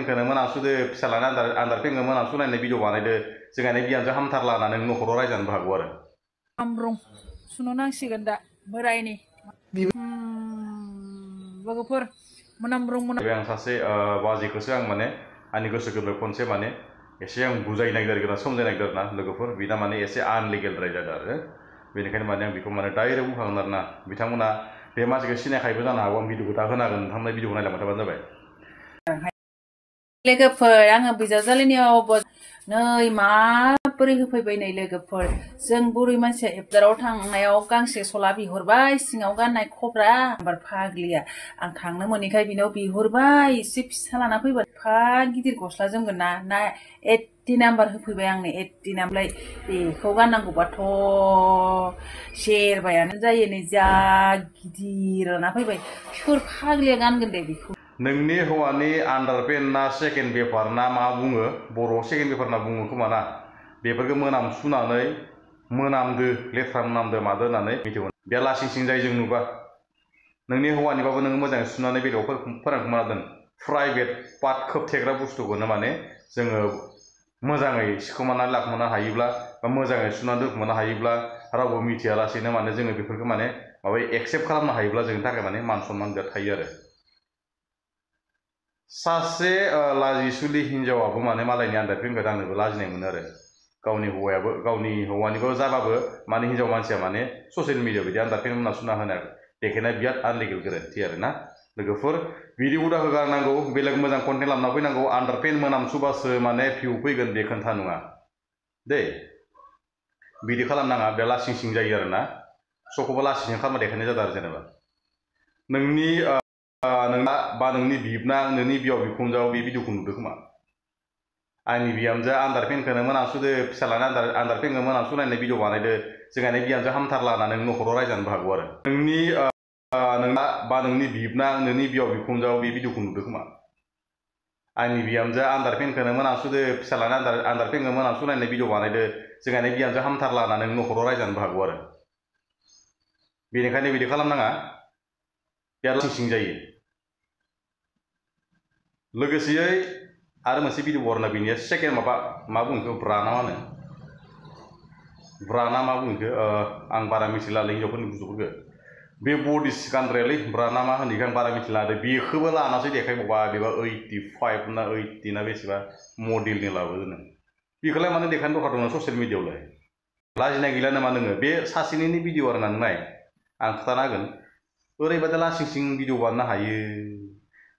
पेनखौनो मोनासुदो फिसालाना आन्दार पेनखौ मोनासु नायनाय भिडिअ बानायदो जोंहानि बिहामजो हामथारला होननानै न'खराव रायजानोबो हागौ आरो आमब्रं सुनो नांसिगोन दा बोरायनि लोगोफोर मोनामब्रं आं सासे बाजिखौसो आं माने आंनि गोसो गोरबोआव खनसे माने एसे आं बुजायनो नागिरदों सोमजायनो नागिरदों आरोना लोगोफोर बिना माने एसे आनलिगेलद्राय जादों आरो बेनिखायनो माने आं बेखौ माने डाइरेक्ट बुंखागोन आरोना बिथांमोना बे मानसिखौ सिनायखायोबो जानो हागौ आं भिडिअखौ दा होनागोन नोंथांमोना भिडिअखौ नायलांबाय थाबानो जाबाय लोगोफोर आङो बिजावजालिनियाव नै माबोरै होफैबाय नै लोगोफोर जों बुरै मानसिया एबदाराव थांनायाव गांसे सला बिहरबाय सिङाव गाननाय खब्रा नाम्बार फाग्लिया आं थांनो मोनैखाय बिनाव बिहरबाय एसे फिसा लाना फैबाय फा गिदिर गस्ला जोमगोन ना 80 नाम्बार होफैबाय आंनो 80 नाम्बार बेखौ गाननांगौबाथ' सेरबायानो जायो नै जा गिदिर लाना फैबाय सोर फाग्लिया गानगोन दे बेखौ नोंनि हौवानि आन्डारपेन्ट ना सेकेन्ड बेफार ना मा बुङो बर'आव सेकेन्ड बेफार होनना बुङो खोमा ना बेफोरखौ मोनामसुनानै मोनामदो लेथ्रा मोनामदो मादो होननानै मिथिगौ बे लासिं सिं जायो जों नुबा नोंनि हौवानिबाबो नोङो मोजाङै सुनानै बेलेगाव फोरानखोमा दोन प्राइभेट पार्ट खोबथेग्रा बुस्थुखौनो माने जोङो मोजाङै सिखोमानानै लाखोमानो हायोब्ला बा मोजाङै सुनानै दोनखोमानो हायोब्ला रावबो मिथियालासेनो माने जोङो बेफोरखौ माने माबाय एक्सेप्ट खालामनो हायोब्ला जोंनि थाखाय माने मान सन्मान बिराद थायो आरो सासे लाजिसुलि हिन्जावाबो माने मालायनि आन्डारपेन्टखौ गाननोबो लाजिनाय मोनो आरो गावनि हौवानिबो जाबाबो माने हिन्जाव मानसिया माने ससियेल मिडियायाव बिदि आन्डारपेन्ट मोना सुना होनाय देखायनाय बिराद आनलिगेल गोरोन्थि आरो ना लोगोफोर बिदि हुदाखौ गारनांगौ बेलेग मोजां कन्टेन्ट लाबोना फैनांगौ आन्डारपेन्ट मोनामसुबासो माने भिउ फैगोन बे खोन्था नङा दे बिदि खालामनाङा बे लासिं सिं जायो आरो ना सबखौबो लासिं सिं खालामना देखायनाय जादों आरो जेनेबा नोंनि नोंनि बिबना नोंनि बिहाव बिखुनजोआव बे भिडिअखौ नुदों खोमा आंनि बिहामजो आन्डारपेन्टखौनो मोनासुदो फिसालाना आन्डारपेन्टखौ मोनासु नायनाय भिडिअ बानायदो जोंहानि बिहामजो हामथारला होननानै न'खराव रायजानोबो हागौ आरो नोंनि बिबना नोंनि बिहाव बिखुनजोआव बे भिडिअखौ नुदों खोमा आंनि बिहामजो आन्डारपेन्टखौनो मोनासुदो फिसालाना आन्डारपेन्टखौ मोनासु नायनाय भिडिअ बानायदो जोंहानि बिहामजो हामथारला होननानै न'खराव रायजानोबो हागौ आरो बेनिखायनो बिदि खालामनाङा बिराद लासिं सिं जायो लोगोसेयै आरो मोनसे भिडिअ बरना बेनिया सेकेन्ड मा बुङो ब्राना मा बुङो आं बारा मिथिलालै हिन्जावफोरनि बुस्थुफोरखौ बे बडिस गानग्रायालै ब्राना मा होनो आं बारा मिथिला आरो बेखौबो लानासो देखायबावबा बेबा 85 ना 80 ना बेसेबा मडेलनि लाबोदों बेखौलाय मानो देखायनो दरखार दङ ससियेल मिडियायावलाय लाजिनाय गैला नामा नोङो बे सासेनिनो भिडिअ आरो नाय आं खोन्थाना होगोन ओरैबादि लासिं सिं भिडिअ बानायनो हायो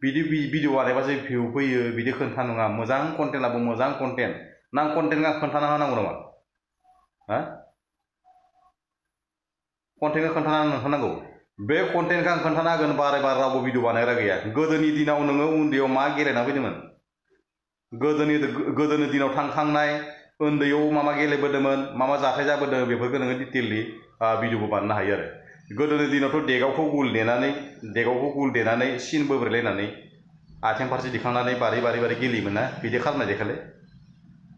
बिदि भिडिअ बानायबासो भिउ फैयो बिदि खोन्था नङा मोजां कन्टेन्टआबो मोजां कन्टेन्ट नां कन्टेन्टखौ खोन्थाना होनांगौ नामा हा कन्टेन्टखौ खोन्थाना होनांगौ बे कन्टेन्टखौ आं खोन्थाना होगोन बारे बारे रावबो भिडिअ बानायग्रा गैया गोदोनि दिनाव नोङो उन्दैयाव मा गेलेना फैदोंमोन गोदोनि दिनाव थांखांनाय उन्दैयाव मा गेलेबोदोंमोन मा जाथाय जाबोदों बेफोरखौ नोङो डिटेललि भिडिअबो बानायनो हायो आरो गोदोनि दिनावथ' देगावखौ गुल देनानै सिन बोब्रेलायनानै आथिं फारसे दिखांनानै बारै गेलेयोमोन ना बिदि खालामनाय देखायलाय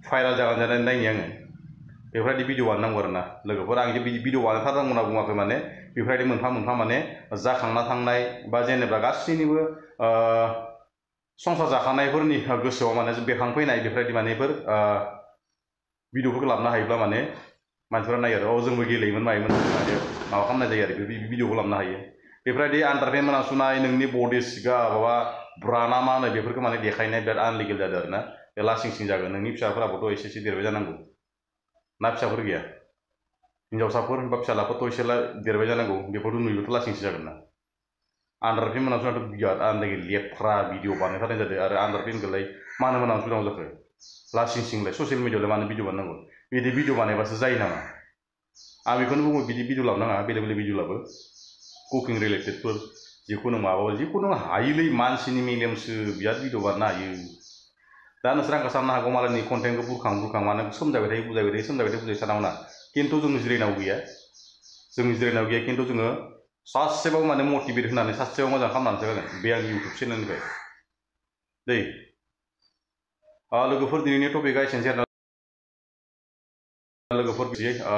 भाइरेल जानानै नायनि आङो बेफोरबायदि भिडिअ बानायनांगौ आरो ना लोगोफोर आं जे भिडिअ बानायथारनांगौ होनना बुङाखै माने बेफोरबायदि मोनफा माने जाखांना थांनाय बा जेनेबा गासैनिबो संसार जाखांनायफोरनि गोसोआव माने बेरखांफैनाय बेफोरबायदि माने भिडिअफोरखौ लाबोनो हायोब्ला माने मानसिफोरा नायो आरो जोंबो गेलेयोमोन मायोमोन माबा खालामनाय जायो आरो भिडिअखौ लाबोनो हायो बेफोरबायदि आन्डारपेन्ट मोनासुनाय नोंनि बडि माबा ब्राना मा होनो बेफोरखौ माने देखायनाय बिराद आनलिगेल जादों आरो ना बे लासिं सिं जागोन नोंनि फिसाफोराबोथ' एसे देरबाय जानांगौ ना फिसाफोर गैया हिन्जावसाफोर बा फिसालाफोरथ' एसे देरबाय जानांगौ बेफोरथ' नुयोबाथ' लासिं सिं जागोन ना आन्डारपेन्ट मोनामसुनायाथ' बिराद आनलिगेल लेथ्रा भिडिअ बानायथारनाय जादों आरो आन्डारपेन्टखौलाय मानो मोनामसुनांगौ जाखो लासिं सिंलाय ससियेल मिडियायावलाय मानो भिडिअ बानायनांगौ बिदि भिडिअ बानायबासो जायो नामा आं बेखौनो बुङो बिदि भिडिअ लाबोनाङा बेलेग भिडिअ लाबो कुकिं रिलेटेडफोर जिखुनु जिखुनु हायोलै मानसिनि मेलेमसो बिराद भिडिअ बानायनो हायो दा नोंसोर आंखौ साननो हागौ मालायनि कन्टेन्टखौ बुरखां मानो सोमजाबाय थायो बुजायबाय सानांगौ ना खिन्थु जों जिरायनांगौ गैया खिन्थु जोङो सासेबाबो माने मटिभेट होनानै सासेबाबो मोजां खालामनानैसो होगोन बे आंनि इउटुब चेनेलनिफ्राय दै लोगोफोर दिनैनि टपिकआ एसेनोसै आरो लोगोफोर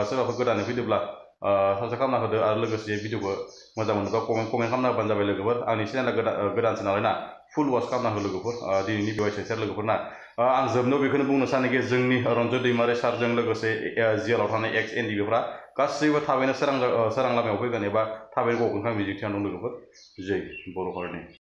सोरबाफोर गोदानै फैदोंब्ला साबस्क्राइब खालामना होदो आरो लोगोसे भिडिअखौ मोजां मोनोबा कमेन्ट खालामना होबानो जाबाय लोगोफोर आंनि चेनेला गोदानसो नालाय ना फुल वाच खालामना हो लोगोफोर दिनैनि बेवहाय सार लोगोफोरना आं जोबनायाव बेखौनो बुंनो सानोखि जोंनि रन्जय दैमारि सारजों लोगोसे जिएलआव थानाय एक्स एनडिबिफ्रा गासैबो थाबैनो सोरां लामायाव फैगोन एबा थाबैनो गगोन आं मिजिंथिना दं लोगोफोर जै बर' हारिनि